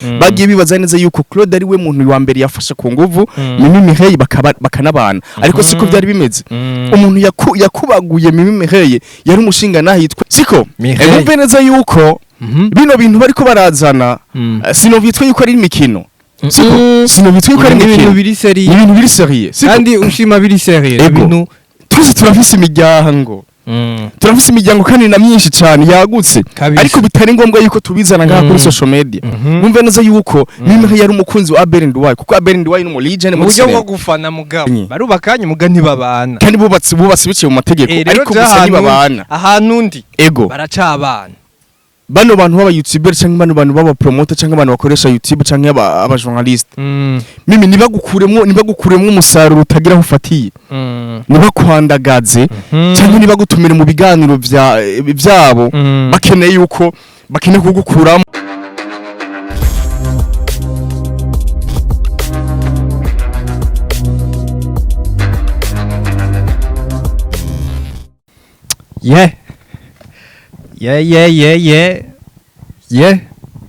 Bagiye bibaza neza yuko Claude ari we muntu wa mbere yafashe ku nguvu Mimi Mireille, bakaba bakanabana, ariko siko byari bimeze. Umuntu yakubaguye Mimi Mireille yari umushinga nahitwa siko. Mireille. Mumve neza yuko bino bintu bariko barazana, sinovyitwa yuko ari imikino, siko, sinovyitwa yuko ari Ni ibintu imikino. biri Ni sérieux. ibintu biri sérieux, siko? Kandi ushima biri sérieux. Ego. Ibintu Twese turafise imiryango, turafise imiryango kandi na myinshi cyane yagutse, ariko bitari ngombwa yuko tubizana ngaha kuri social media. Mumve neza yuko Mimi yari umukunzi wa Abel Nduwayo, kuko Abel Nduwayo ni umu legend mu muri buryo bwo cinema. gufana, mugabo barubakanye, muga ntibabana. Kandi bubatse biciye mu mategeko. Rero Ariko ja gusa ahantu- ntibabana. Ahantu ndi Ego. baracabana. Bano bantu b'aba YouTuber cyangwa bano bantu b'aba promoter cyangwa abantu bakoresha YouTube cyangwa aba journalist, mimi nibagukuremwo umusaruro utagira aho ufatiye, nibakwandagaze cyangwa nibagutumire mu biganiro vyabo, bakeneye yuko bakeneye kugukuramo. Yeah.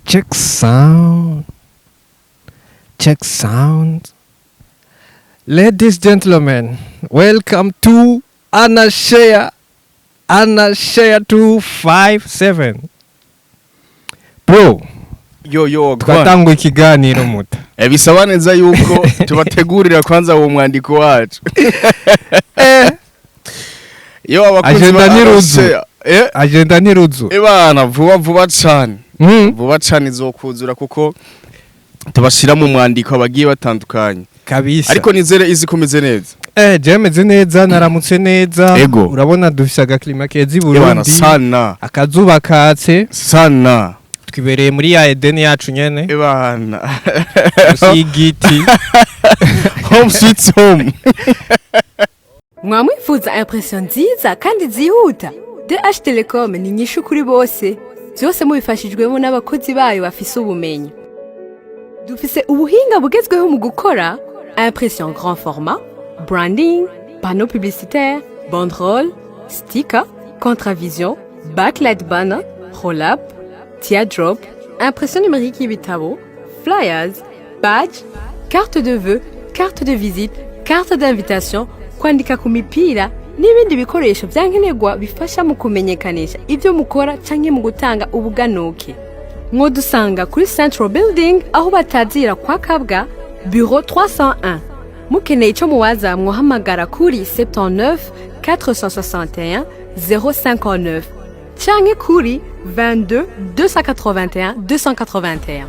Check sound. Check sound. Ladies, gentlemen, welcome to Anna Share. Anna Share 257. Bro, Yo yo. twatanguye ikiganiro muta. Bisaba neza yuko tubategurira kwanza uwo mwandiko wacu. Yo, abakunzi Agenda ba n'iruzu. Anna Share. Agenda n'iruzu. Ebana, vuba vuba cane, vuba cane izokuzura, kuko tubashira mu mwandiko abagiye batandukanye. Ariko nizere izi kumeze neza. Je meze neza, naramutse neza. Ego. Urabona dufise agaklima keza i Ebana, Burundi. sana. Akazuba katse. Sana. Twibereye muri ya Edeni yacu nyene. Ebana. Musi y'igiti. Home sweet home. Mwamwifuza impression nziza kandi zihuta? DH Telecom ni inyishu kuri bose, byose mubifashijwemo n'abakozi bayo bafise ubumenyi. Dufise ubuhinga bugezweho mu gukora impression grand format, branding, panneau publicitaire, banderole, sticker, contravision, backlight banner, roll-up, teardrop, impression numérique y'ibitabo, flyers, badge, carte de vœux, carte de visite, carte d'invitation, kwandika ku mipira n'ibindi bikoresho byankenerwa bifasha mu kumenyekanisha ibyo mukora canke mu gutanga ubuganuke. Mwodusanga kuri Central Building, aho batazira kwa Kabwa, bureau 301. Mukeneye ico muwaza, mwohamagara kuri 79 461 059 canke kuri 22 281 281.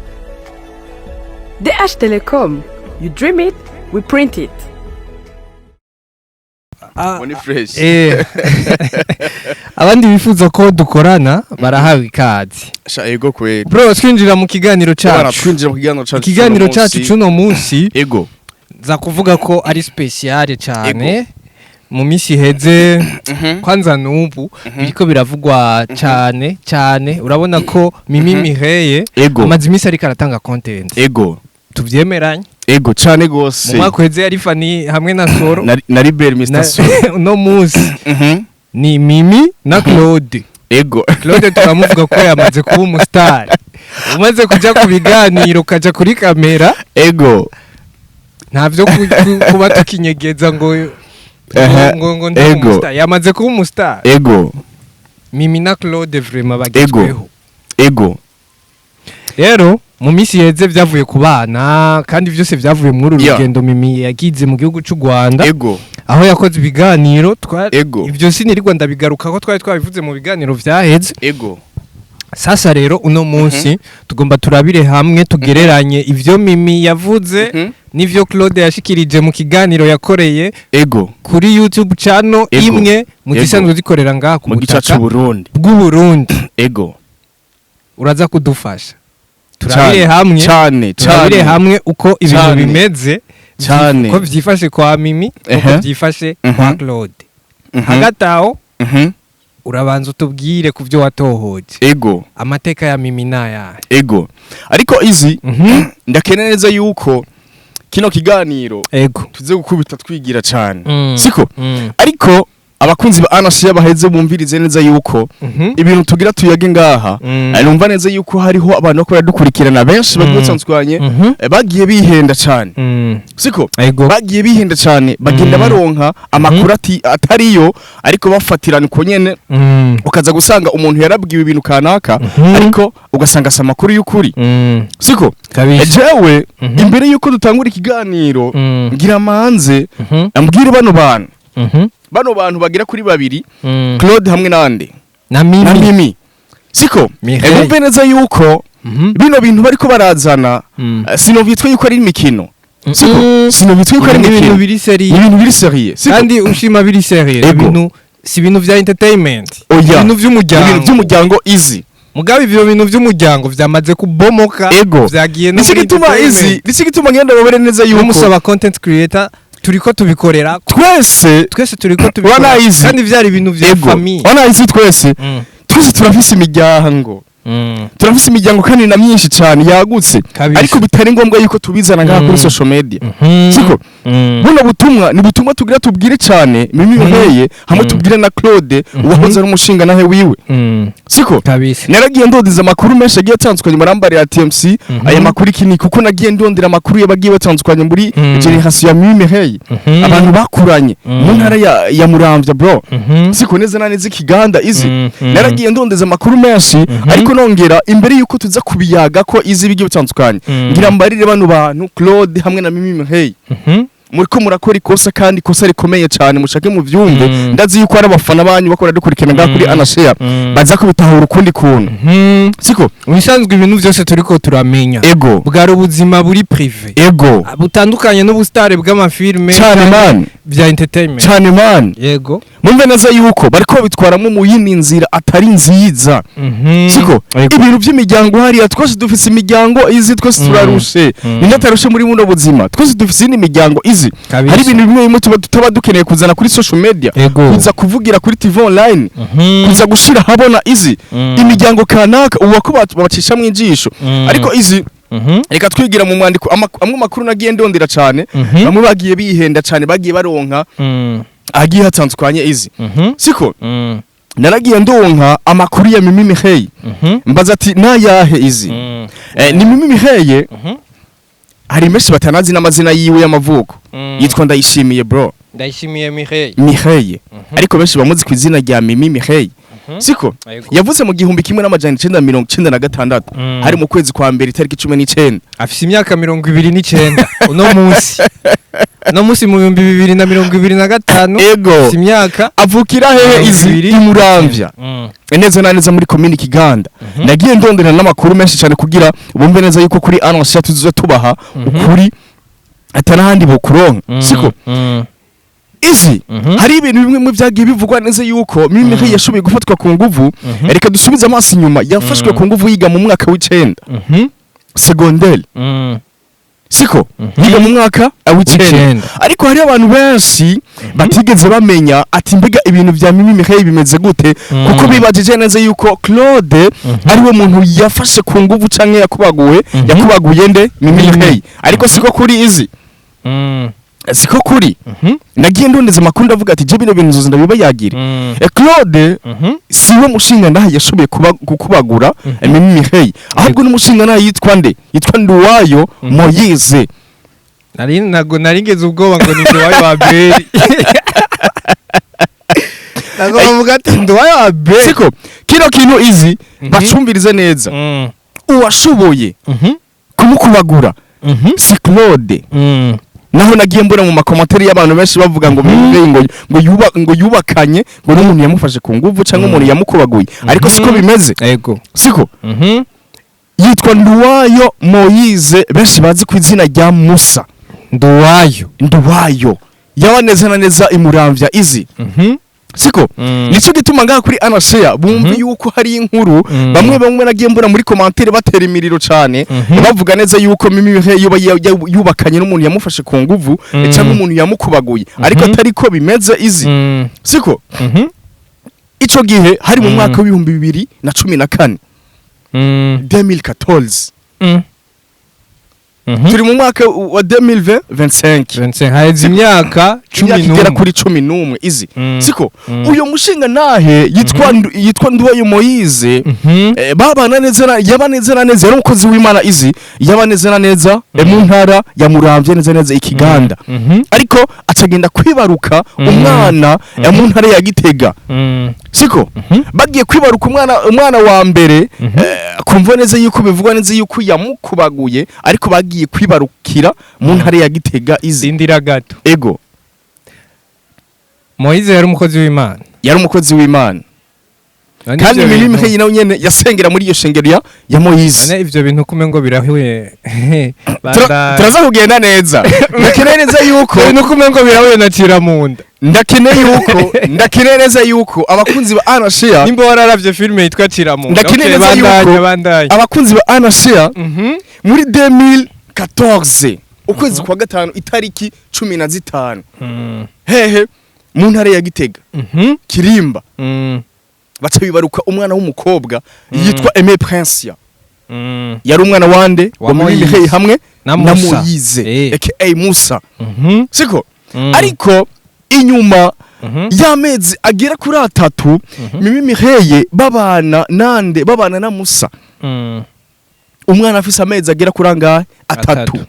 DH Telecom, you dream it, we print it. Ni fresh. Abandi bifuza ko dukorana barahawe ikaze. Sha, ego kweli. Bro, twinjira mu kiganiro Ebana, cacu. twinjira mu kiganiro cacu. Ikiganiro c'uno cacu munsi. cuno munsi, Ego. nza kuvuga ko ari spéciale cyane. Mu minsi iheze, kwanza n'ubu biriko biravugwa cyane cyane, urabona ko Mimi Mireille amaze iminsi ariko aratanga content. Ego. Tuvyemeranye? Ego cane Mu gose. mwaka uheze yari Fanny hamwe na Soro. Na Libert Mr. Soro. Uno munsi ni Mimi na Claude. Ego. Claude turamuvuga ko yamaze kuba umustar, umaze kuja ku biganiro, ukaja kuri kamera, Ego. ntavyo kuba tukinyegeza ngo ngo ndi umustar. Yamaze kuba umustar. Ego. Mimi na Claude vraiment bagezweho. Ego. Rero mu minsi iheze vyavuye ku bana, kandi vyose vyavuye muri uru rugendo Mimi yagize mu gihugu c'u Rwanda, aho yakoze ibiganiro ivyo sinirirwa ndabigaruka ko twari twabivuze mu biganiro vyaheze. Ego. Sasa rero uno munsi tugomba turabire hamwe, tugereranye ivyo Mimi yavuze n'ivyo Claude yashikirije mu kiganiro yakoreye Ego. kuri YouTube channel imwe mu zisanzwe zikorera ngaha ku Mu gice butaka c'u Burundi. bw'u Burundi. Ego. Uraza kudufasha turabire hamwe, Cane. turabire Cane. hamwe uko ibintu bimeze, Cane. uko vyifashe kwa Mimi, uko vyifashe kwa Claude. Hagati aho, urabanza utubwire ku byo watohoje. Ego. Amateka ya Mimi n'ayahe? Ego. Ariko izi ndakeneye neza yuko kino kiganiro Ego. tuze gukubita twigira cane. Siko? Ariko Abakunzi ba Anashiya baheze bumvirize neza yuko ibintu tugira tuyage ngaha, numva neza yuko hariho abantu bako baradukurikirana benshi bagiye batandukanye, bagiye bihenda cyane, siko? Ego. Bagiye bihenda cyane, bagenda baronka amakuru ati atariyo, ariko bafatirana uko nyene, ukaza gusanga umuntu yarabwiwe ibintu kanaka, ariko ugasanga si amakuru y'ukuri, siko? Kabisa. Jewe imbere yuko dutangura ikiganiro, ngira manze ambwire bano bantu, bano bantu bagira kuri babiri, Claude hamwe nande? Na Mimi. Na Mimi, siko? Mireille. Bumve neza yuko bino bintu bariko barazana, sinovitwe yuko ari imikino, siko? Sinovitwe yuko ari Ni ibintu imikino. biri Ni sérieux. ibintu biri sérieux, siko? Kandi ushima biri sérieux. Ego. Ibintu si ibintu vya entertainment. Oya. Ibintu vy'umuryango. Ibintu by'umuryango easy. Mugabe ivyo bintu vy'umuryango vyamaze kubomoka. Ego. Vyagiye no Nicyo muri gituma easy, entertainment. nicyo gituma ngenda babere neza yuko N'umusaba content creator turiko tubikorera. Twese. Twese turiko tubikora. Wana easy. Kandi vyari ibintu vya Ego. famille. Wana easy, twese, twese turafise imiryango. Turafise imiryango kandi na myinshi cyane yagutse. Kabisa. Ariko bitari ngombwa yuko tubizana ngaha kuri social media, siko? Buno butumwa ni butumwa tugira tubwire cyane Mimi Mireille hamwe tubwire na Claude uwahoze ari umushinga nahe wiwe, siko? Kabisa. Naragiye ndondeza amakuru menshi agiye atandukanye, murambarira TMC aya makuru iki ni kuko nagiye ndondera amakuru y'abagiye batandukanye muri generation ya Mimi Mireille, abantu bakuranye mu ntara ya Muramvya, bro, siko? Neza na neza ikiganda izi. Naragiye ndondeza amakuru menshi, ariko nongera imbere yuko tuza kubiyaga ko izi bigiye bitandukanye, ngira mbarire bano bantu Claude hamwe na Mimi Mireille, muriko murakora ikosa, kandi ikosa rikomeye cyane, mushake muvyumve. Ndazi yuko ari abafana banyu bakora dukurikirana ngaha kuri Anashare, baza kubitahura ukundi kuntu, siko? Ubisanzwe ibintu byose turiko turamenya bwari ubuzima buri privé, butandukanye n'ubusitari bw'amafilme Cyane, canke man. bya entertainment. Cyane, man. Yego. Mumve neza yuko bariko babitwaramo mu yindi nzira atari nziza, siko? Ibintu by'imiryango hariya, twese dufise imiryango izi, twese turarushe. Ninde atarushe muri buno buzima? Twese dufise indi miryango izi. Hari ibintu bimwe bimwe tuba tutaba dukeneye kuzana kuri social media, kuza kuvugira kuri TV online, kuza gushira habona izi imiryango kanaka ubu ko babacishamwo ijisho. Ariko izi, reka twigira mu mwandiko amwe makuru nagiye ndondera cyane. Bamwe bagiye bihenda cyane, bagiye baronka agiye hatandukanye izi, siko? Naragiye ndonka amakuru ya Mimi Mireille, mbaza ati nayahe izi? Ni Mimi Mireille. Hari menshi batanazi n'amazina yiwe y'amavuko. Yitwa Ndayishimiye, bro. Ndayishimiye Mireille. Mireille, ariko benshi bamuzi ku izina rya Mimi Mireille, siko? Yego. Yavuze mu 1996, hari mu kwezi kwa mbere itariki 19. Afise imyaka 29 uno munsi, uno munsi mu 2025. Afise imyaka Avukira hehe? mirongo Izi ibiri. Imuramvya, neza na neza muri komini Kiganda. Nagiye ndondera n'amakuru menshi cyane kugira bumve neza yuko kuri Annonciate tuzoza tubaha ukuri atanahandi bokuronka, siko? Izi hari ibintu bimwe mu byagiye bivugwa neza yuko Mimi Mireille yashoboye gufatwa ku nguvu. Reka dusubize amaso inyuma. Yafashwe ku nguvu yiga mu mwaka w'icenda secondaire, siko? Yiga mu mwaka w'icenda. W'icenda. Ariko hari abantu benshi batigeze bamenya ati mbega ibintu vya Mimi Mireille bimeze gute, kuko bibajije neza yuko Claude ari we muntu yafashe ku nguvu canke yakubaguwe, yakubaguye nde? Mimi Mimi. Mireille. Ariko siko kuri izi, siko kuri. Nagiye ndondeza amakuru, ndavuga ati je bino bintu nzoza ndabibayagira. Claude siwe mushinga ndaha yashoboye kuba gukubagura Mimi Mireille, ahubwo n'umushinga ndaha yitwa nde? Yitwa Nduwayo Moyize. Nari ntago nari ngeze ubwoba ngo ni Nduwayo wa Beri, ntago bavuga ati Nduwayo wa Beri. Siko kino kintu izi, bacumbirize neza, uwashoboye kumukubagura si Claude. Naho nagiye mbona mu ma commentaires y'abantu benshi bavuga ngo Mimi ngo yubakanye ngo n'umuntu yamufashe ku nguvu cyangwa umuntu yamukubaguye, ariko siko bimeze. Siko? Yitwa Nduwayo Moyize, benshi bazi ku izina rya Musa. Nduwayo. Nduwayo yaba neza na neza imuramvya izi, siko? Nico gituma ngaha kuri Anashare bumva yuko hari inkuru. Bamwe bamwe nagiye mbona muri commentaire batera imiriro cane, bavuga neza yuko Mimi Mireille yoba yubakanye n'umuntu yamufashe ku nguvu cyangwa umuntu yamukubaguye, ariko atari ko bimeze izi, siko? Ico gihe hari mu mwaka w'2014, 2014. Turi mu mwaka wa 2025. 25, haheze imyaka Imyaka igera kuri 11 izi. Siko? Uyo mushinga nahe yitwa Nduwayo Moyize, babana neza yaba neza na neza, yari umukozi w'Imana izi, yaba neza na neza mu ntara ya Muramvya, neza neza ikiganda. Ariko acagenda kwibaruka umwana mu ntara ya Gitega. Siko? Bagiye kwibaruka umwana wa mbere, kumva neza yuko bivugwa neza yuko yamukubaguye, ariko bagiye kwibarukira mu ntara ya Gitega izi. Sindira gato. Ego. Moyize yari umukozi w'Imana. Yari umukozi w'Imana. Kandi ivyo Mimi bintu- Mireille nawe nyene yasengera muri iyo shengero ya Moyize. None ivyo bintu kume ngo birahuye. Turaza kugenda neza. Ndakeneye neza yuko Ibintu kume ngo birahuye na cira munda. Ndakeneye neza yuko abakunzi ba Anashia, Nimba wararavye filme yitwa cira munda. Ndakeneye Okay, neza yuko bandanye. abakunzi ba Anashia, muri 2014 ukwezi kwa gatanu itariki 15, hehe? Mu ntara ya Gitega, Kirimba, baca bibaruka umwana w'umukobwa yitwa Aimé Princia. Yari umwana wande? Wa Wa Mimi Moyize. Mireille hamwe Na na Musa. Moyize, aka Musa. Siko? Mm. Ariko inyuma y'amezi agera kuri 3, Mimi Mireille babana nande? Babana na Musa. Umwana afise amezi agera kuri angahe? 3. 3.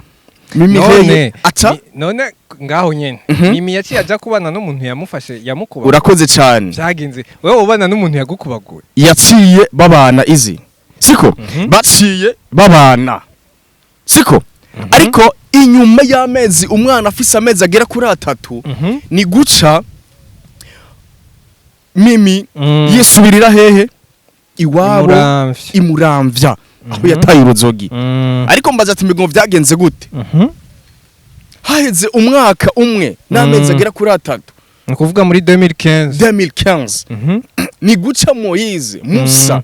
Mimi Mireille aca None ngaho nyene, Mimi yaciye aja kubana n'umuntu yamufashe, yamukuba? Urakoze cyane. Vyagenze wewe ubana n'umuntu yagukubaguye? Yaciye babana izi, siko? Baciye babana, siko? Ariko inyuma y'amezi, umwana afise amezi agera kuri 3, ni guca Mimi yisubirira hehe? Iwabo. Imuramvya. Imuramvya aho yataye uruzogi. Ariko mbaza ati migongo vyagenze gute? Haheze umwaka umwe n'amezi agera kuri 3. Ni ukuvuga muri 2015. 2015. Ni guca Moyize Musa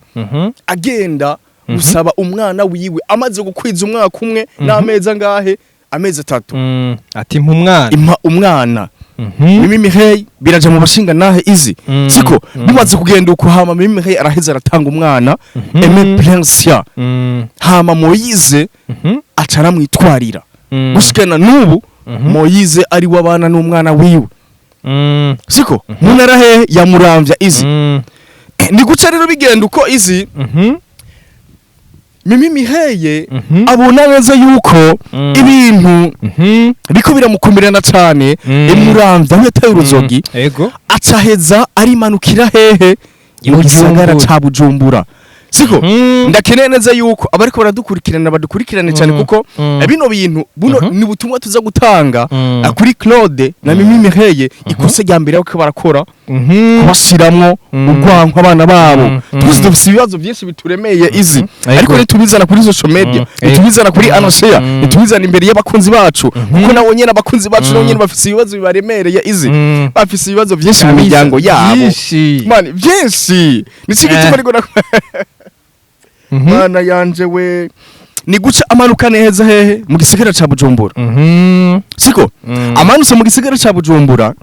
agenda gusaba umwana wiwe amaze gukwiza umwaka umwe n'amezi angahe? Amezi 3. Ati mpa umwana. Impa umwana. Mimi Mireille biraja mu bashinga nahe izi. Siko? Bimaze kugenda uko, hama Mimi Mireille araheza aratanga umwana Aimé Princia. Hama Moyize aca aramwitwarira. Gushikana n'ubu Moyize ari wabana n'umwana wiwe. Siko? Mu ntara hehe? Ya Muramvya izi. Ni guca rero bigenda uko izi. Mimi Mireille abona neza yuko ibintu biko biramukomerana cane imuramvya aho yataye uruzogi. Acaheza arimanukira hehe? Mu gisagara Bujumbura. ca Bujumbura, siko? Ndakeneye neza yuko abariko baradukurikirana badukurikirane cyane, kuko bino bintu buno ni ubutumwa tuza gutanga kuri Claude na Mimi Mireille. Ikosa rya mbere ko barakora, kubashiramwo urwanko abana babo. Twese dufise ibibazo byinshi bituremeye izi, ariko ntitubizana kuri social media, ntitubizana kuri Anashare, ntitubizana imbere y'abakunzi bacu, kuko nabo nyene abakunzi bacu nabo nyene bafise ibibazo bibaremereye izi. Bafise ibibazo byinshi mu Kabisa. miryango yabo. Byinshi. Man, byinshi niki gituma ariko mana yanje we, ni guca amanuka neza hehe? Mu gisagara ca Bujumbura. Siko? Amanutse mu gisagara ca Bujumbura,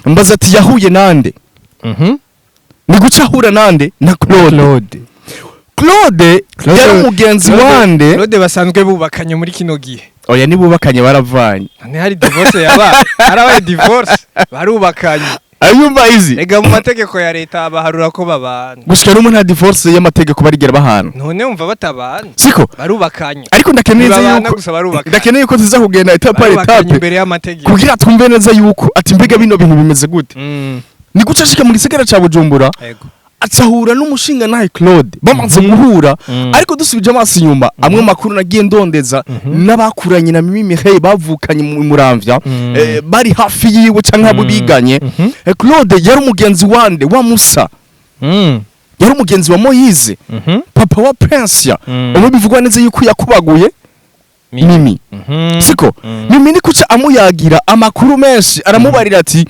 mbaza ati yahuye nande? Ni guca ahura nande? Na Claude. Claude. Claude yari umugenzi wande? Claude basanzwe bubakanye muri kino gihe. Oya, nibubakanye, baravanye. None hari divorce yabaye? Harabaye divorce? Barubakanye. Ayumva izi. Ega mu mategeko ya leta baharura ko babana. Gushika n'ubu nta divorce y'amategeko barigera bahana. None wumva batabana? Siko? Barubakanye. Ariko ndakeneye neza Ntibabana yuko gusa, barubakanye. ndakeneye yuko tuza kugenda étape par Barubakanye étape imbere y'amategeko. kugira twumve neza yuko ati mbega bino bintu bimeze gute. Ni guca ashika mu gisagara ca Bujumbura, acahura n'umushinga nahe Claude. Bamaze guhura, ariko dusubije amaso inyuma, amwe makuru nagiye ndondeza n'abakuranye na Mimi Mireille, bavukanye mu Muramvya, bari hafi yiwe canke abo biganye. Claude yari umugenzi wande? Wa Musa. Yari umugenzi wa Moyize, papa wa Princia, umwe bivugwa neza yuko yakubaguye Mimi. Siko? Mimi ni kuca amuyagira amakuru menshi, aramubarira ati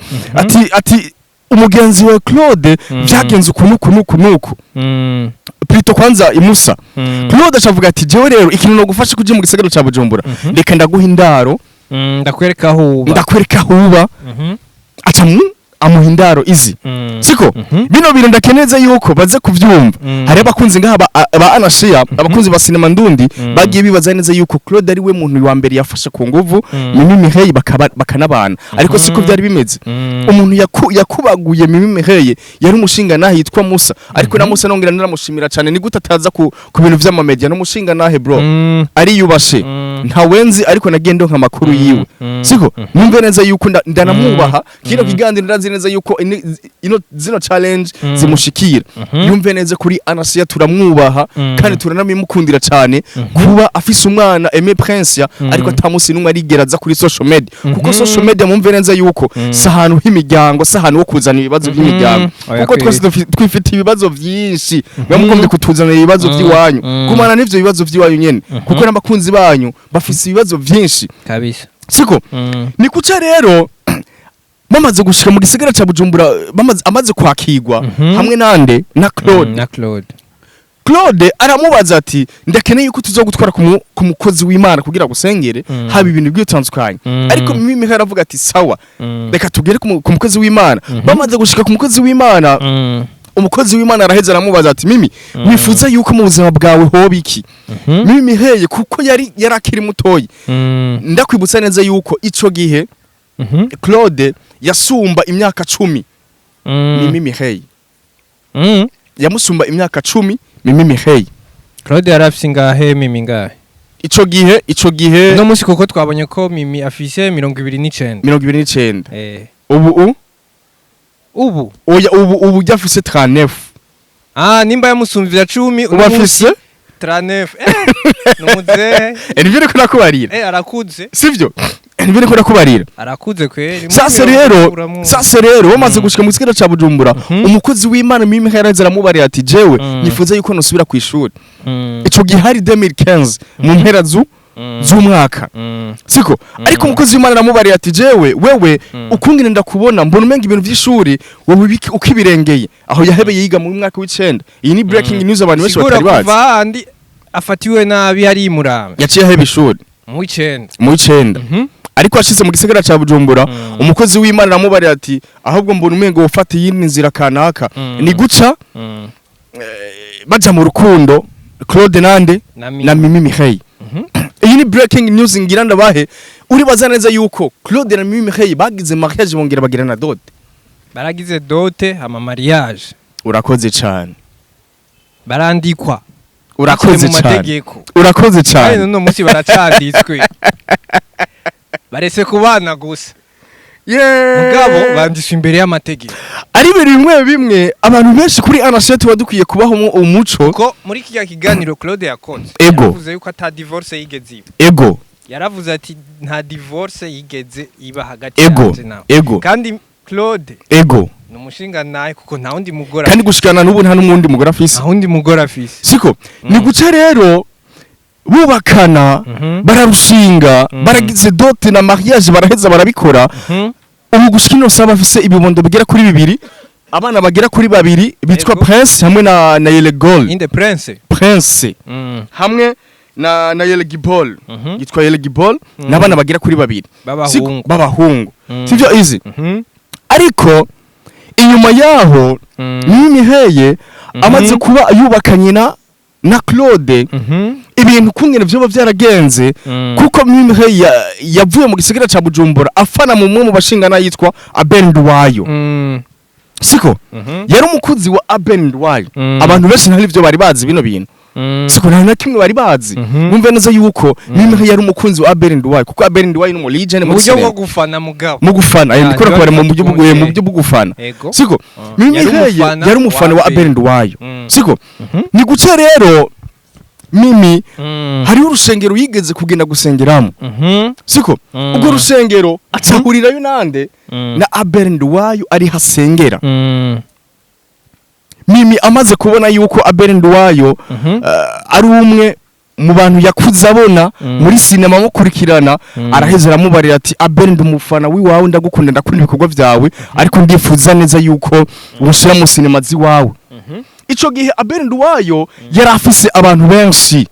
umugenzi wa Claude vyagenze uku nuku nuku nuku. Plutôt kwanza imusa Claude acavuga ati jewe rero ikintu nogufasha kuja mu gisagara ca Bujumbura, reka ndaguha indaro. Ndakwereka aho uba. Ndakwereka aho uba. Aca Amuha indaro izi. Siko? Bino bintu ndakeneza yuko baze kuvyumva. Hari abakunzi ngaha ba Anashia, abakunzi ba sinema ndundi, bagiye bibaza neza yuko Claude ari we muntu wa mbere yafashe ku nguvu Mimi Mireille bakaba bakanabana, ariko siko byari bimeze. Umuntu yakubaguye Mimi Mireille yari umushinga nahe yitwa Musa, ariko na Musa nongera naramushimira cyane. Ni gute ataza ku bintu vy'amamedia? N'umushinga nahe, bro, ariyubashe. Ntawenzi, ariko nagiye ndonka amakuru yiwe. Siko? Numve neza yuko ndanamwubaha. Kino kiganiro ndazi neza yuko ino zino challenge zimushikira. Yumve neza, kuri Anasia turamwubaha kandi turanamimukundira cyane kuba afise umwana Aimé Prince, ariko atamusi numwe arigera aza kuri social media, kuko social media, mumve neza yuko si ahantu h'imiryango, si ahantu ho kuzana ibibazo by'imiryango, Oya. kuko twese twifitiye ibibazo byinshi. Mwe mugombye kutuzanira ibibazo by'iwanyu, gumana n'ivyo bibazo by'iwanyu nyene, kuko n'abakunzi banyu bafise ibibazo byinshi. Kabisa. Siko? Ni kuca rero bamaze gushika mu gisigara ca Bujumbura, amaze kwakirwa hamwe nande? Na Claude. Na Claude. Claude aramubaza ati: "Ndakeneye yuko tuzogutwara ku mukozi w'Imana kugira gusengere, haba ibintu byitandukanye." Ariko Mimi aravuga ati: "Sawa, reka tugere ku mukozi w'Imana." Bamaze gushika ku mukozi w'Imana, umukozi w'Imana araheza aramubaza ati: "Mimi, wifuza yuko mu buzima bwawe hoba iki?" Mimi Miheye, kuko yari yarakiri mutoyi, ndakwibutsa neza yuko ico gihe Claude yasumba imyaka 10 Mimi Miheye. Yamusumba imyaka 10 Mimi Miheye. Claude yari afise ingahe, Mimi ingahe? Ico gihe Uno munsi, kuko twabonye ko Mimi afise 29. 29. Ubu Ubu Oya, ubu afise 39. Ah, nimba yamusumvira 10, Ubu afise 39, numuzehe. Nivyo niko nakubarira. Arakuze. Sivyo? Nivyo niko nakubarira. Arakuze kweri. Sasa rero, sasa rero bamaze gushika mu gisagara ca Bujumbura, umukozi w'Imana Mimi Heraza aramubarira ati: "Jewe nifuza yuko nosubira ku ishuri." Ico gihe hari 2015 mu mpera z'umwaka. Siko? Ariko umukozi w'Imana aramubariye ati: "Jewe wewe ukungene ndakubona, mbona umenga ibintu vy'ishuri wowe ukibirengeye." Aho yahebeye yiga mu mwaka w'icenda. Iyi ni breaking news abantu benshi Sigura batari bazi. kuva handi afatiwe nabi hari imuramba Yaciye aheba ishuri mu w'icenda. Mu w'icenda. Ariko ashize mu gisagara ca Bujumbura, umukozi w'Imana aramubariye ati: "Ahubwo mbona umengo wofata iyindi nzira kanaka." Ni guca baja mu rukundo, Claude nande? Na Mimi. Na Mimi Mireille. Iyi ni breaking news ngira ndabahe. Uribaza neza yuko Claude na Mimi Mireille bagize mariage, bongera bagira na dot. Baragize dot hama mariage. Urakoze cyane. Barandikwa. Urakoze mu cyane. mategeko. Urakoze Kandi cyane. n'uno munsi baracanditswe, baretse kubana gusa. Mugabo banditswe imbere y'amategeko. Ari ibintu bimwe bimwe abantu benshi kuri Anashet tuba dukwiye kubaho umuco. Kuko muri kiriya kiganiro Claude yakoze, yaravuze yuko ata divorce yigeze iba. Yaravuze ati nta divorce yigeze iba hagati yanje nawe. Kandi Claude ni umushinga nawe, kuko nta wundi mugore. Kandi gushikana n'ubu nta n'umundi mugore afise. Nta wundi mugore afise. Siko? Ni guca rero bubakana, bararushinga, baragize dot na mariage, baraheza barabikora. Ubu gushika ino saha bafise ibibondo bigera kuri bibiri, abana bagera kuri babiri bitwa Prince hamwe na Yelegol. Inde? Prince? Prince hamwe na Yelegibol. Yitwa Yelegibol. N'abana bagera kuri babiri. B'abahungu. B'abahungu. Sivyo izi? Mhm. Ariko inyuma yaho, Mimi Heye amaze kuba yubakanye na Claude, ibintu kungene vyoba vyaragenze, kuko Mimi Heye yavuye mu gisagara ca Bujumbura afana mu mwe mu bashingana yitwa Abel Nduwayo. Siko? Yari umukunzi wa Abel Nduwayo. Abantu benshi ntari ivyo bari bazi bino bintu. Siko? Nta na kimwe bari bazi. Numve neza yuko Mimi Heye yari umukunzi wa Abel Nduwayo, kuko Abel Nduwayo ni umu legend mu muri buryo bwo cinema. gufana, mugabo. Mu gufana, ndikora kubara mu buryo bwo ntibabikunze. mu buryo bwo gufana. Siko? Mimi Yari Heye umufana yari umufana wa wa Abel Nduwayo. Siko? Ni guca rero Mimi hariho urusengero yigeze kugenda gusengeramo. Siko? Ubwo rusengero acahurirayo nande? Na Abel Nduwayo ari hasengera. Mimi amaze kubona yuko Abel Nduwayo ari umwe mu bantu yakuze abona muri sinema mukurikirana, araheza aramubarira ati: "Abel, ndi umufana w'iwawe, ndagukunda, ndakunda ibikorwa byawe, ariko ndifuza neza yuko unshyira mu sinema z'iwawe." Ico gihe Abel Nduwayo yari afise abantu benshi,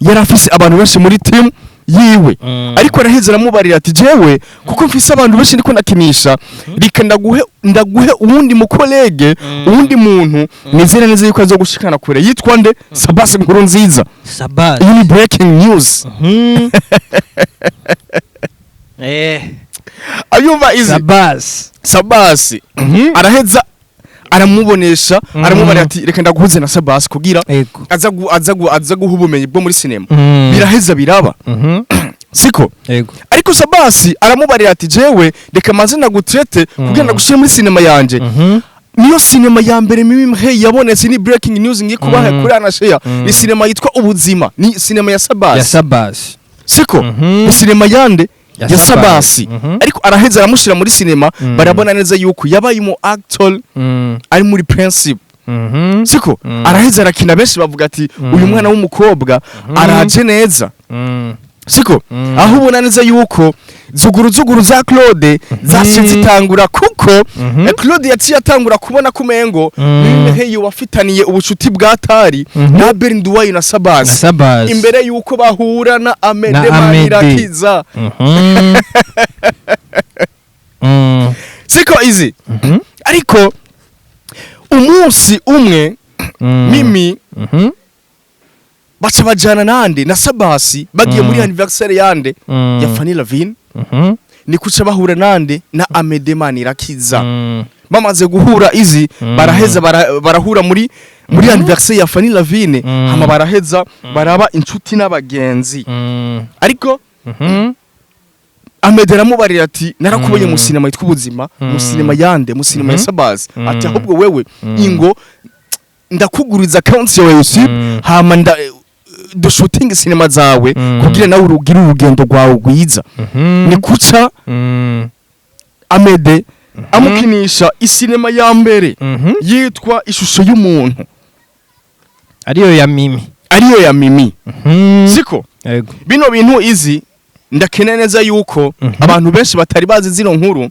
yari afise abantu benshi muri team. Yiwe. Ariko araheza aramubarira ati: "Jewe kuko mfise abantu benshi ndiko ndakinisha, reka ndaguhe uwundi mu collègue, uwundi muntu nizera neza yuko azogushikana kure." Yitwa nde? Sabasi Nkuru Nziza. Sabasi. Iyi ni breaking news. Ayumva izi. Sabasi. Sabasi araheza aramubonesha, aramubarira ati: "Reka ndaguhuze na Sabasi kugira aza guha ubumenyi bwo muri sinema." Biraheza biraba, siko? Ego. Ariko Sabasi aramubarira ati: "Jewe reka maze ndagutrete kugira ndagushire muri sinema yanje." Niyo sinema ya mbere Mimi Mhe yabonetse. Ni breaking news ngiye kubaha kuri anashare. Ni sinema yitwa Ubuzima, ni sinema ya Sabasi. Ya Sabasi. Siko? Ni sinema yande? Ya Ya Sabasi. Sabasi. Ariko araheza aramushira muri sinema. Barabona neza yuko yabaye umu actor ari muri principe, siko? Araheza arakina, benshi bavuga ati: "Uyu mwana w'umukobwa araje neza." Siko? Aho ubona neza yuko zuguru zuguru za Claude zaciye zitangura, kuko Claude yaciye atangura kubona ko umengo Mimi wafitaniye ubucuti bwa tari na Bernduwayo na Na Sabasi Sabasi. imbere yuko bahura na Amede Na Amede. Manirakiza. Siko izi? Ariko umunsi umwe Mimi baca bajana nande? Na Sabasi. Bagiye muri anniversaire yande? Ya Fanny Lavine. Ni kuca bahura nande? Na Amede Manirakiza. Bamaze guhura izi, baraheza barahura muri anniversaire ya Fanny Lavine. Hama baraheza baraba inshuti n'abagenzi. Ariko Amede aramubarira ati: "Narakubonye mu sinema yitwa Ubuzima." Mu sinema yande? Mu sinema ya Sabazi. Ati: "Ahubwo wewe ingo ndakuguriza account yawe YouTube, hama nda dushooting sinema zawe kugira nawe urugire urugendo rwawe rwiza." Ni kuca Amede amukinisha isinema ya mbere yitwa Ishusho y'Umuntu. Ariyo ya Mimi. Ariyo ya Mimi. Siko? Yego. Bino bintu izi ndakeneye neza yuko abantu benshi batari bazi zino nkuru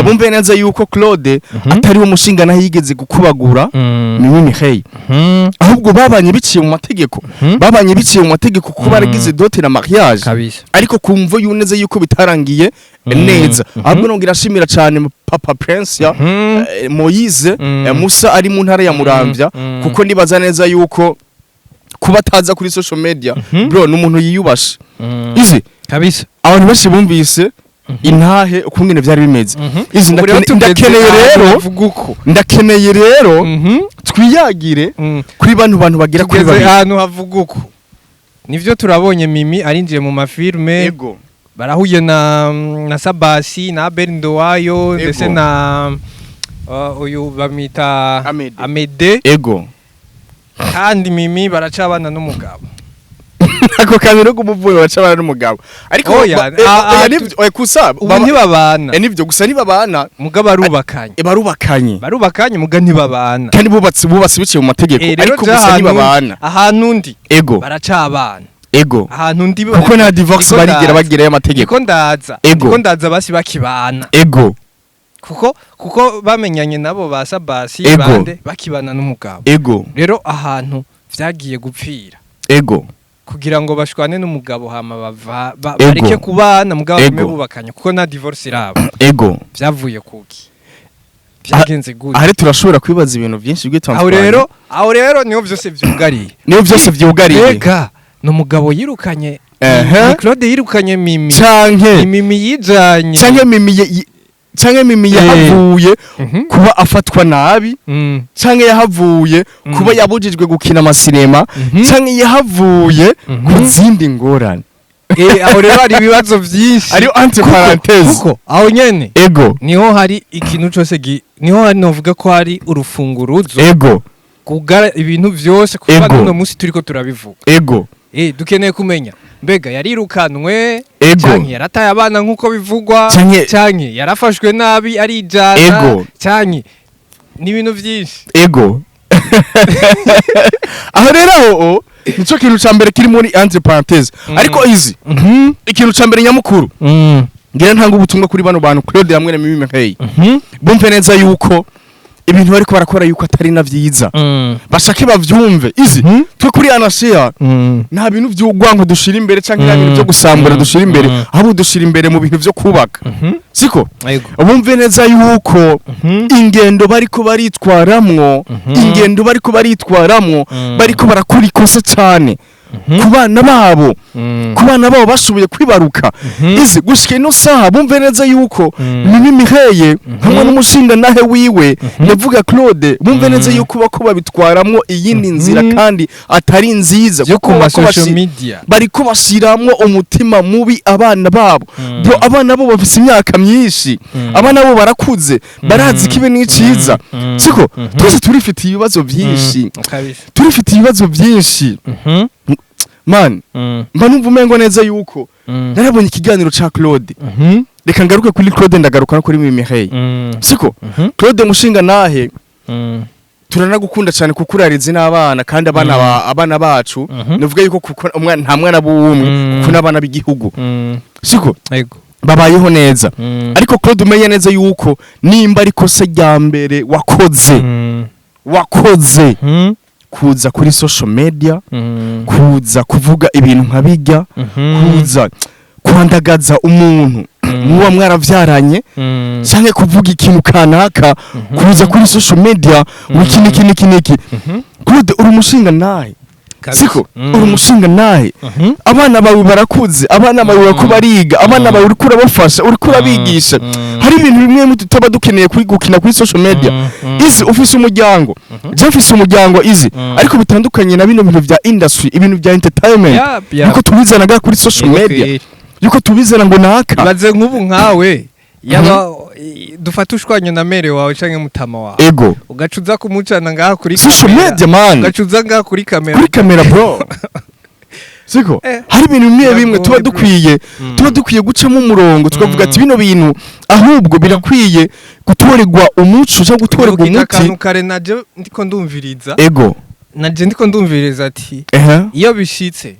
bumve neza yuko Claude atari wo mushinga naho yigeze gukubagura Mimi Mihey, ahubwo babanye biciye mu mategeko. Babanye biciye mu mategeko kuko baragize dote na mariage. Ariko kumvo yuneze yuko bitarangiye neza. Ahubwo nongera ashimira cyane Papa Prince ya Moise Musa ari mu ntara ya Muramvya, kuko nibaza neza yuko kuba ataza kuri social media, bro, ni umuntu yiyubashe izi. Abantu benshi bumvise intahe ukungene vyari bimeze izi. Ubu rero tugeze Ndakeneye ahantu rero bavuga uko. Ndakeneye rero twiyagire kuri bantu bagera kuri Tugeze babiri. ahantu havuga uko. Nivyo, turabonye Mimi arinjiye mu mafilme, barahuye na Sabasi na Abel Ndowayo ndetse na uyu bamwita Amede. Amede. Kandi Mimi baracabana n'umugabo. Ako kantu no kumuvuye bacabana n'umugabo, ariko Oya, oya, nivyo, oya, kusa ubu ntibabana. Nivyo, gusa ntibabana. Mugabo arubakanye. Barubakanye. Barubakanye muga ntibabana. Kandi bubatse biciye mu mategeko. Rero Ariko je gusa ntibabana. Ahantu ndi baracabana. Ahantu ndi Kuko nta divorce ndiko barigera ndaza. bagira y'amategeko. Ndiko ndaza. Ndiko ndaza basi bakibana. Kuko bamenyanye nabo ba Sabasi bande bakibana n'umugabo. Rero ahantu vyagiye gupfira kugira ngo bashwane n'umugabo hama bava bareke kubana mugabo bame bubakanye, kuko nta divorce iraba. Vyavuye kuki? Vyagenze gute? Ahari turashobora kwibaza ibintu byinshi Aho bitandukanye. rero, aho rero niho vyose vyugariye. Niyo byose vyugariye. Mbega ni umugabo yirukanye, ni Claude yirukanye Mimi, Canke ni Mimi yijanye? Canke Mimi yahavuye kuba afatwa nabi, canke yahavuye kuba yabujijwe gukina amasinema, canke yahavuye ku zindi ngorane. Aho rero hari ibibazo vyinshi. Ariyo entre parenthèse. Kuko aho nyene niho hari ikintu cose niho hari, novuga ko hari urufunguruzo kugara ibintu vyose kuva n'uno munsi turiko turabivuga. Dukeneye kumenya mbega yarirukanwe, canke yarataye abana nk'uko bivugwa, canke yarafashwe nabi arijana, canke ni ibintu vyinshi. Aho rero aho nico kintu ca mbere kiri muri entre parenthèse. Ariko izi, ikintu ca mbere nyamukuru, ngira ntanga ubutumwa kuri bano bantu Claude hamwe na Mimi Hey, bumve neza yuko Ibintu bariko barakora yuko atari na vyiza, bashake bavyumve izi. Twe kuri Anashia nta bintu vy'urwanko dushira imbere canke nta bintu vyo gusambura dushira imbere, ahubwo dushira imbere mu bintu vyo kubaka, siko? Bumve neza yuko ingendo bariko baritwaramwo, ingendo bariko baritwaramwo, bariko barakora ikosa cyane ku bana babo, ku bana babo bashoboye kwibaruka. Izi gushika ino saha, bumve neza yuko Mimi Miheye hamwe n'umushinga nahe wiwe, ndavuga Claude, bumve neza yuko bako babitwaramwo iyindi nzira kandi atari nziza, byo ku kuko ma bako social media. Bariko bashiramwo umutima mubi abana babo. Bro, abana bo bafise imyaka myinshi, abana bo barakuze, barazi ikibi n'iciza, siko? Twese turifitiye ibibazo byinshi, Kabisa. turifitiye ibibazo byinshi, man. Mba numva umengo neza yuko narabonye ikiganiro ca Claude. Reka ngaruke kuri Claude, ndagaruka no kuri Mimi Miheye, siko? Claude mushinga nahe, turanagukunda cyane kuko urarize n'abana, kandi abana abana bacu, nivuga yuko kuko umwana nta mwana b'umwe, kuko n'abana b'igihugu, siko? Yego. Babayeho neza. Ariko Claude, umenye neza yuko nimba ari kosa rya mbere wakoze, wakoze kuza kuri social media, kuza kuvuga ibintu nka bijya, kuza kwandagaza umuntu muba mwaravyaranye, canke kuvuga ikintu kanaka, kuza kuri social media ngo iki niki niki niki. Claude, uri umushinga nahe, siko? Uri umushinga nahe. Abana bawe barakuze, abana bawe bariko bariga, abana bawe uriko urabafasha, uriko urabigisha. Hari ibintu bimwe bimwe tutaba dukeneye kuri gukina kuri social media. Izi ufise umuryango, je mfise umuryango izi, ariko bitandukanye na bino bintu vya industry, ibintu vya entertainment, yuko tubizanaga kuri social media, yuko tubizana ngo naka. Ibaze nk'ubu nkawe yaba dufata ushwanye na mère wawe canke mutama wawe, ugaca uza kumucana ngaha kuri Social kamera. media, man. Ugaca uza ngaha kuri kamera. Kuri kamera, bro, siko? Hari ibintu bimwe bimwe tuba Biragoye, bro. dukwiye, tuba dukwiye gucamo umurongo, tukavuga ati bino bintu ahubwo birakwiye gutorerwa umuco cyangwa gutorerwa Uvuga umuti. Akantu kare naje ndiko ndumviriza, naje ndiko ndumviriza ati iyo bishitse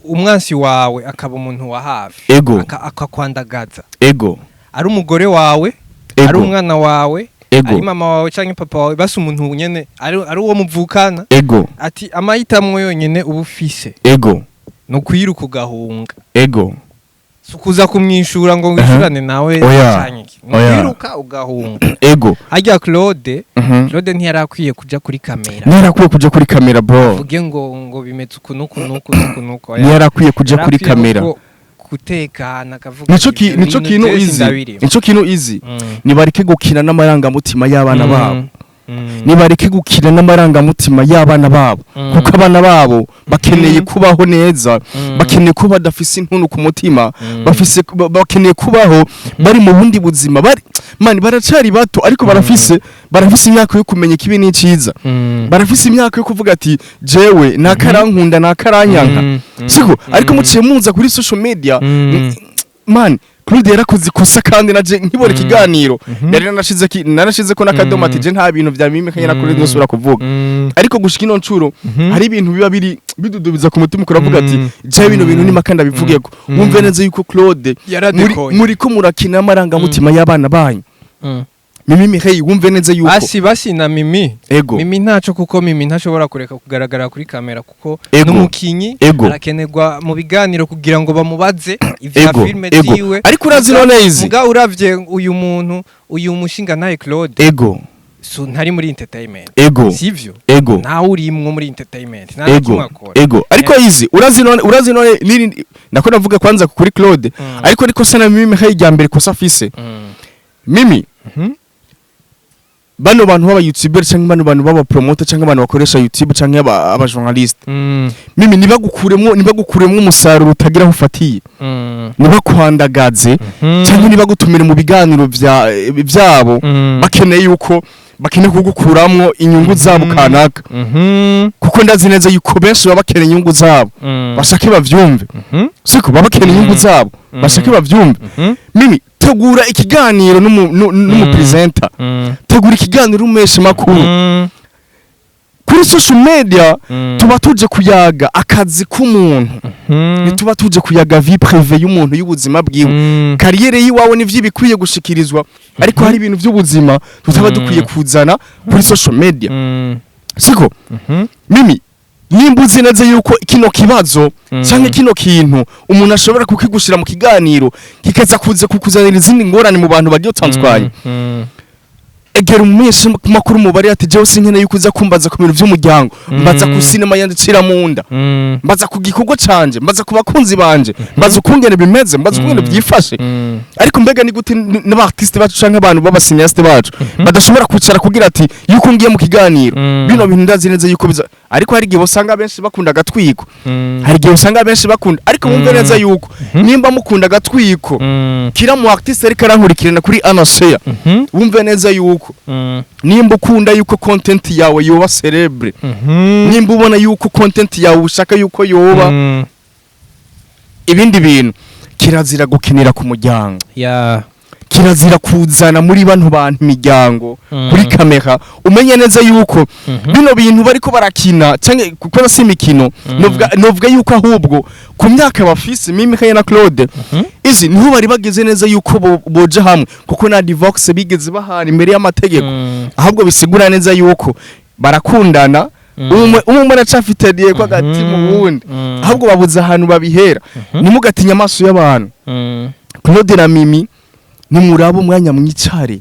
umwansi wawe akaba umuntu wa hafi, akakwandagaza, ari umugore wawe, ari umwana wawe, ari mama wawe canke papa wawe, basi umuntu nyene ari uwo muvukana, ati amahitamwo yonyene uba ufise ni ukwiruka ugahunga, si ukuza kumwishura ngo wishurane nawe Oya. canke iki. Ni Oya. ukwiruka ugahunga. Harya Claude, Claude ntiyari akwiye kuja kuri kamera Ntiyarakwiye kuja kuri kamera, bro. avuge ngo bimeze uku n'uku n'uku n'uku n'uku. Oya. Ntiyarakwiye kuja Yari kuri akwiye kamera. ahubwo gutekana akavuga Nico ati, ki "Ibyo nico bintu kintu jewe izi, sindabirimo." nico kintu izi, nibareke gukina n'amarangamutima y'abana babo, nibareke gukina n'amarangamutima y'abana babo, kuko abana babo bakeneye kubaho neza, bakeneye kuba badafise intuntu ku mutima, bafise bakeneye kubaho bari mu bundi buzima. Bari, man, baracari bato, ariko barafise imyaka yo kumenya ikibi n'iciza, barafise imyaka yo kuvuga ati jewe nakarankunda, nakaranyanka, siko? Ariko muciye muza kuri social media, man. Claude yarakoze ikosa, kandi naje nkibona ikiganiro yari narashize ko n'akadomo ati je nta bintu vya Mimi kanya na Claude nosubira kuvuga. Ariko gushika ino ncuro hari ibintu biba biri bidudubiza ku mutima, ukuravuga ati je bino bintu nimaka ndabivugeko. Wumve neza yuko Claude muri Yaradekoye. muri ko murakina amarangamutima y'abana banyu. Mimi Mihey, wumve neza yuko Basi basi na Mimi, Mimi ntaco, kuko Mimi ntashobora kureka kugaragara kuri kamera kuko n'umukinyi, arakenerwa mu biganiro kugira ngo bamubaze ivya filme ziwe. Ariko urazi none izi Muga uravye uyu muntu, uyu mushinga naye Claude, so ntari muri entertainment, sivyo? Ntawe urimwo muri entertainment, nta na kimwe akora. Ariko izi urazi none niri nako navuga kwanza kuri Claude, ariko sana Mimi Mihey rya mbere kosa afise, Mimi, bano bantu b'aba YouTuber cyangwa bano bantu b'aba promoter cyangwa abantu bakoresha YouTube cyangwa aba journaliste, Mimi, nibagukuremwo umusaruro utagira aho ufatiye, nibakwandagaze cyangwa nibagutumire mu biganiro vyabo, bakeneye yuko bakeneye kugukuramwo inyungu zabo kanaka, kuko ndazi neza yuko benshi baba bakeneye inyungu zabo, bashake bavyumve, siko? Baba bakeneye inyungu zabo, bashake bavyumve. Mimi, tegura ikiganiro n'umupresenter, tegura ikiganiro n'umuhesha makuru. Kuri social media tuba tuje kuyaga akazi k'umuntu, ntituba tuje kuyaga vie privée y'umuntu, y'ubuzima bwiwe. Carrière yiwawe nivyo ibikwiye gushikirizwa, ariko hari ibintu by'ubuzima tutaba dukwiye kuzana kuri social media, siko? Mimi nimba uzi neza yuko kino kibazo canke kino kintu umuntu ashobora kukigushira mu kiganiro, kikaza kuza kukuzanira izindi ngorane mu bantu bagiye utandukanye, egera umumenyesha makuru mubari ati: "Jewe sinkeneye yuko uza kumbaza ku bintu vy'umuryango, mbaza ku sinema yandicira mu nda, mbaza ku gikorwa canje, mbaza ku bakunzi banje, mbaza ukungene bimeze, mbaza ukungene byifashe." Ariko mbega ni gute n'aba artiste bacu canke abantu b'aba cinéaste bacu badashobora kwicara kugira ati yuko ngiye mu kiganiro, bino bintu ndazi neza yuko biza? Ariko hari igihe usanga benshi bakunda agatwiko, hari igihe usanga benshi bakunda, ariko bumve neza yuko nimba mukunda agatwiko, kira mu artiste ariko arankurikirana kuri Anasea, wumve neza yuko nimba ukunda yuko content yawe yoba célèbre, nimba ubona yuko content yawe ushaka yuko yoba ibindi bintu, kirazira gukinira ku muryango, kirazira kuzana muri bano bantu imiryango kuri kamera. Umenye neza yuko bino bintu bariko barakina canke kuko si imikino, novuga yuko ahubwo ku myaka bafise Mimi Kaye na Claude, izi niho bari bageze neza yuko boja hamwe, kuko na divorce bigeze bahana imbere y'amategeko. Ahubwo bisigura neza yuko barakundana, umwe umwe aracafitaniye ko agati mu wundi, ahubwo babuze ahantu babihera. Ntimugatinye amaso y'abantu. Claude na Mimi, nimuraba umwanya mwicare,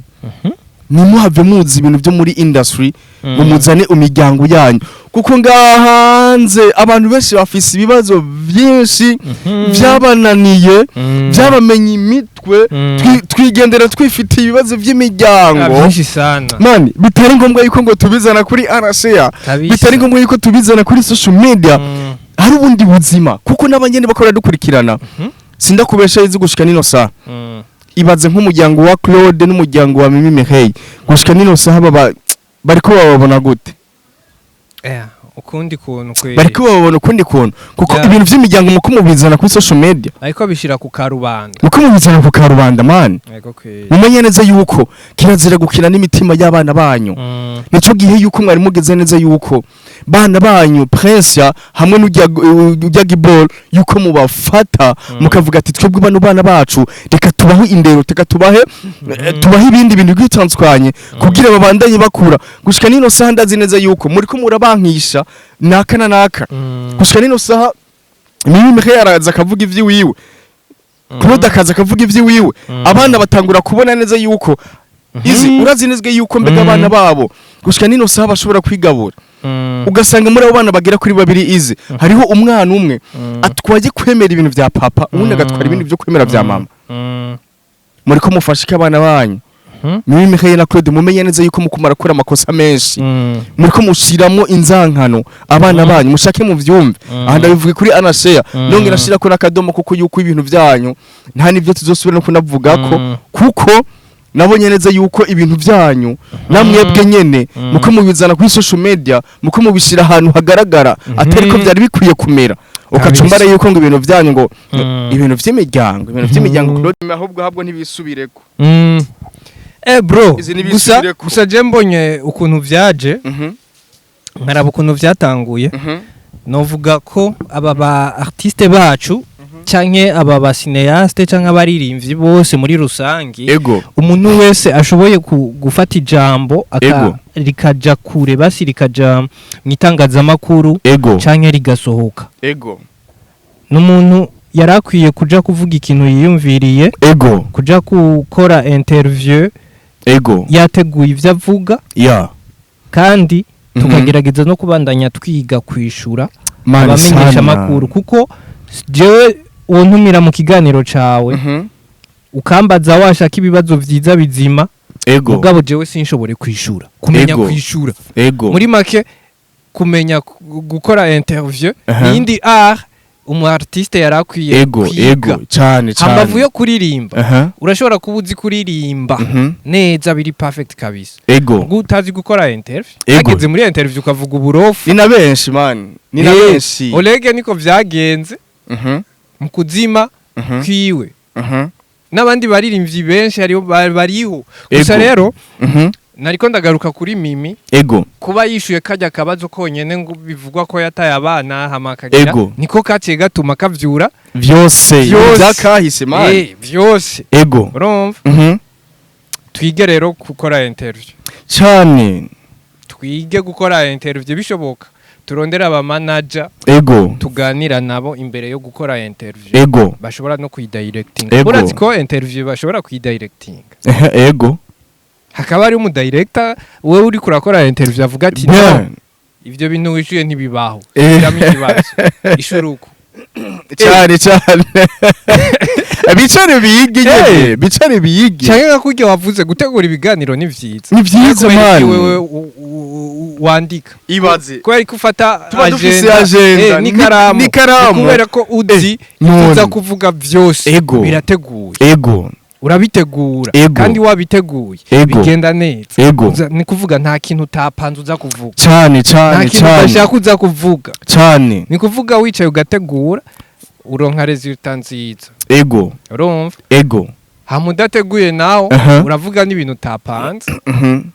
ntimuhave muzi ibintu byo muri industry ngo muzane imiryango yanyu, kuko ngaha hanze abantu benshi bafise ibibazo byinshi byabananiye, byabamenye imitwe. Twigendera twifitiye ibibazo by'imiryango Byinshi sana. Man, bitari ngombwa yuko ngo tubizana kuri RCA, bitari ngombwa yuko tubizana kuri social media. Hari ubundi buzima, kuko n'abanyene bakora dukurikirana, sindakubesha izi gushika nino saha. Ibaze nk'umuryango wa Claude n'umuryango wa Mimi Mireille, gushika nino saha baba bariko bababona gute? Ukundi kuntu kweli. Bariko bababona ukundi kuntu, kuko ibintu vy'imiryango muko mubizana kuri social media, ariko bishira ku karubanda. Muko mubizana ku karubanda, man. Yego kweli. Mumenye neza yuko kirazira gukina n'imitima y'abana banyu. Nico gihe yuko mwari mugeze neza yuko bana banyu Prince hamwe n'ujya ujya Gibol, yuko mubafata mukavuga ati: "Twebwe bano bana bacu reka tubahe indero, reka tubahe ibindi bintu bitandukanye kugira babandanye bakura." Gushika nino saha ndazi neza yuko muriko murabankisha naka na naka. Gushika nino saha Mimi Mireille araza akavuga ivy'iwiwe, Claude akaza akavuga ivy'iwiwe, abana batangura kubona neza yuko izi urazi neza yuko mbega abana babo gushika nino saha bashobora kwigabura. Ugasanga muri abo bana bagera kuri babiri, izi hariho umwana umwe atwaye kwemera ibintu vya papa, uwundi agatwara ibindi byo kwemera vya mama. Muriko mufasha iki abana banyu? Mimi Mireille na Claude, mumenye neza yuko muko murakora amakosa menshi, muriko mushiramwo inzankano abana banyu. Mushake muvyumve. Aha ndabivuga kuri Anashea, nongera nshirako n'akadomo, kuko yuko ibintu vyanyu nta nivyo tuzosubira no kunavugako, kuko nabonye neza yuko ibintu vyanyu namwebwe nyene muko mubizana kuri social media, muko mubishira ahantu hagaragara atari ko vyari bikwiye kumera. Ukacumbara yuko ngo ibintu vyanyu ngo ibintu vy'imiryango, Claude, ahubwo ntibisubireko. Bro, Izi gusa ntibisubireko. Gusa je mbonye ukuntu vyaje, nkaraba ukuntu vyatanguye, novuga ko aba ba artiste bacu canke aba ba cinéaste canke abaririmbyi bose muri rusangi, umuntu wese ashoboye gufata ijambo rikaja kure, basi rikaja mu itangazamakuru canke rigasohoka, n'umuntu yari akwiye kuja kuvuga ikintu yiyumviriye, kuja gukora interview yateguye ivyo avuga, kandi tukagerageza no kubandanya twiga kwishura Mani abamenyesha sana. amakuru, kuko jewe wontumira mu kiganiro cawe ukambaza washaka ibibazo vyiza bizima, mugabo jewe sinshobore kwishura, kumenya kwishura, muri make kumenya gukora interview niyindi art umu artiste yari akwiye kwiga. Ego, cyane cyane. Hambavu yo kuririmba, urashobora kuba uzi kuririmba neza biri perfect kabisa, ubwo utazi gukora interview, hageze muri interview ukavuga uburofu. Ni na benshi, man, ni na benshi. Olege niko vyagenze mu kuzima kwiwe, n'abandi baririmbyi benshi hariho bariho gusa. Rero Nariko ndagaruka kuri Mimi. Ego. Kuba yishuye kajya kabazo konyene ngo bivugwa ko yataye abana, hama akagira Ego. niko kaciye gatuma kavyura Vyose. Vyose. Byakahise, man. Vyose. Ego. Urumva, twige rero gukora interview. Cyane. Twige gukora interview, bishoboka turondere aba manager, tuganira nabo imbere yo gukora interview, bashobora no kuyidirecting. Urazi ko interview bashobora kuyidirecting? Ego. Hakaba hari umudirector, wewe uri kurakora interview, avuga ati: "No, ivyo bintu wishuye ntibibaho." Shyiramo ikibazo, ishuruko. Cyane cyane, bicare biyige nyene, bicare biyige. Canke nka kurya wavuze, gutegura ibiganiro ni vyiza. Ni vyiza, Kubera iki man. wewe wandika? Ibaze. Kubera ko ufata Tuba dufise agenda, n'ikaramu. N'ikaramu. Ni kubera ko uzi None. ivyo uza kuvuga vyose. Birateguye. Urabitegura. Kandi wabiteguye, bigenda neza. Ni kuvuga nta kintu utapanze uza kuvuga, cyane nta cyane kintu cyane udashaka uza kuvuga. Ni kuvuga wicaye ugategura, uronka résultat nziza. Urumva? Ego. Hama udateguye nawe, uravuga n'ibintu utapanze.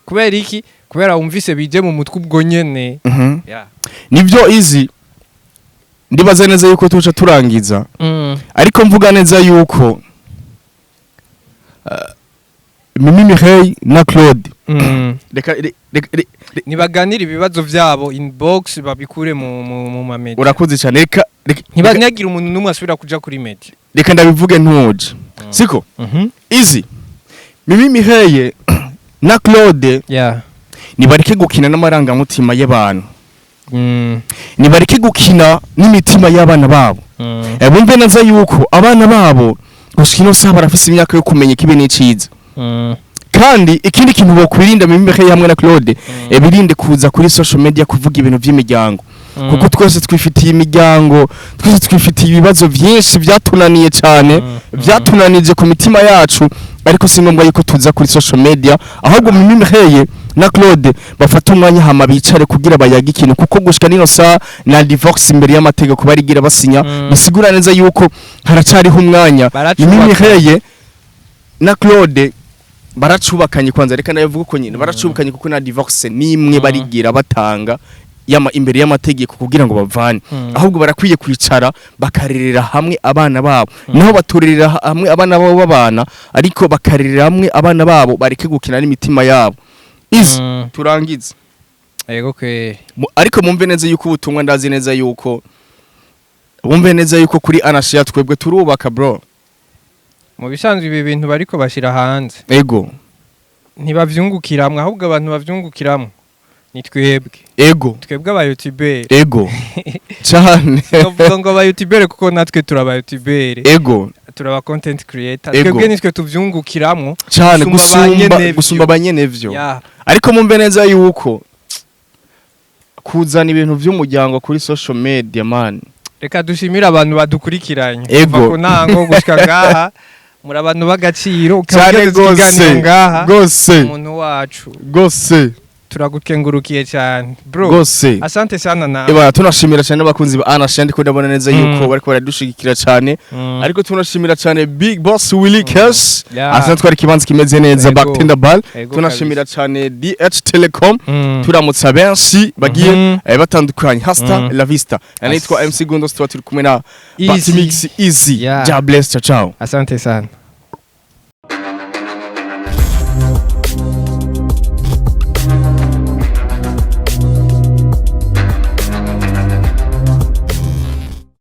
Kubera iki? Kubera wumvise bije mu mutwe ubwo nyene. Yeah. Nivyo, izi ndibaza neza yuko tuca turangiza, ariko mvuga neza yuko Mimi Mireille na Claude, reka Nibaganire ibibazo vyabo inbox, babikure mu ma media. Urakoze cyane, reka Ntibanagira umuntu n'umwe asubira kuja kuri media. Reka ndabivuge ntuje, siko? Izi Mimi Mireille na Claude, nibareke gukina n'amarangamutima y'abantu, nibareke gukina n'imitima y'abana babo. Bumve neza yuko abana babo gushika ino saha barafise imyaka yo kumenya ikibi n'iciza. Kandi ikindi kintu bokwirinda, Mimi Mireille hamwe na Claude, birinde kuza kuri social media kuvuga ibintu vy'imiryango, kuko twese twifitiye imiryango, twese twifitiye ibibazo vyinshi vyatunaniye cyane, vyatunanije ku mitima yacu, ariko si ngombwa yuko tuza kuri social media. Ahubwo Mimi Mireille na Claude bafata umwanya hama bicare kugira bayage ikintu, kuko gushika nino saha na divorce imbere y'amategeko barigira basinya. Bisigura neza yuko haracariho umwanya. Baracubaka. Mimi Mireille na Claude baracubakanye kwanza, reka nayo uko nyine baracubakanye, kuko na divorce nimwe barigira batanga yama imbere y'amategeko kugira ngo bavane. Ahubwo barakwiye kwicara bakarerera hamwe abana babo, naho baturerera hamwe abana babo babana, ariko bakarerera hamwe abana babo, bareke gukina n'imitima yabo. Izi turangize. Yego kwe. Ariko mumve neza yuko ubutumwa, ndazi neza yuko bumve neza yuko kuri Anashia twebwe turubaka, bro. Mu bisanzwe ibi bintu bariko bashira hanze, ntibavyungukiramwe, ahubwo abantu bavyungukiramwe ni twebwe. Twebwe aba youtubeur. Ego cyane. Sinovuga ngo aba youtubeur, kuko natwe turaba youtubeur, turaba content creator. Twebwe nitwe tuvyungukiramwo cyane gusumba gusumba banyenevyo. Gusumba abanyenevyo. Ariko mumve neza yuko kuzana ibintu by'umuryango kuri social media, man. Reka dushimire abantu badukurikiranye kuva ku ntango gushika ngaha. Muri abantu b'agaciro, ukaba Cyane ugeze ikiganiro gose. ngaha. Gose. Umuntu wacu, turagukengurukiye cyane, bro. Gose. Asante sana nawe. Eba, tunashimira cyane abakunzi ba Anashia, ndiko ndabona neza yuko bariko baradushigikira cyane. Ariko tunashimira cyane Big Boss Willy Cash, asanzwe twari ikibanza kimeze neza, Bartender Bar. Tunashimira cyane DH Telecom. Turamutsa benshi bagiye batandukanye. Hasta la vista. Anitwa MC Gundo, tuba turi kumwe na Easy. Batimix Easy. Yeah. God bless, ciao ciao. Asante sana.